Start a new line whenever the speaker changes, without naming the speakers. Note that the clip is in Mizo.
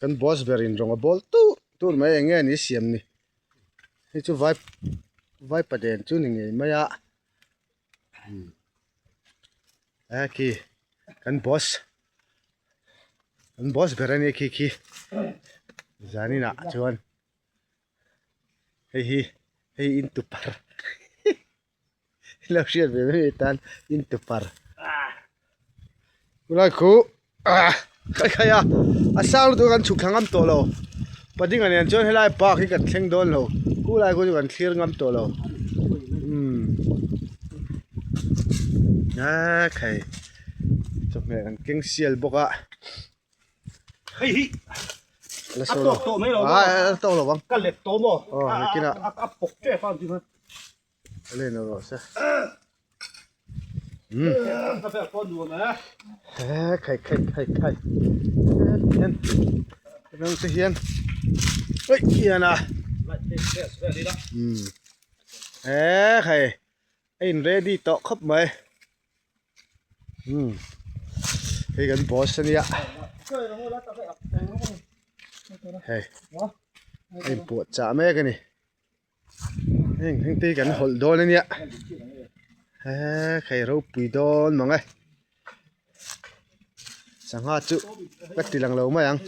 Kan boss ber in rawng a bawl tur tur mai eng nge ni siam ni hei chu vai vai paden chu ni ngei mai a e khi kan boss kan boss ber a nia khi khi zanin ah chuan hei hi hei in tupar lo hriat ve mai mai tan in tupar khulai khu ah khai khai a a sang lutuk a kan chhuk thla ngam tawh lo padinga nen chuan helai park hi kan thleng dawn lo khulai khu chu kan thlir ngam tawh lo umm a khai chawhmeh kan keng sial bawk a.
Hei hi
la
a
saw lo
tawk tawh mai lo
a a tawk lo ang
ka let tawh maw
aw nakin ah
a a pawk tep a ti
a len lo rawh se
ka vel pawh nuam e
he khai khai khai khai hian rang te hian oi hian a
light te test vel ila
um he khai a in ready tawh khawp mai umm hei kan boss a nia hei a inpuah chah mek a ni heng heng te hi kan hawlh dawn a nia he khai ropui dawn mang e sangha chu ka ti lang lo mai ang.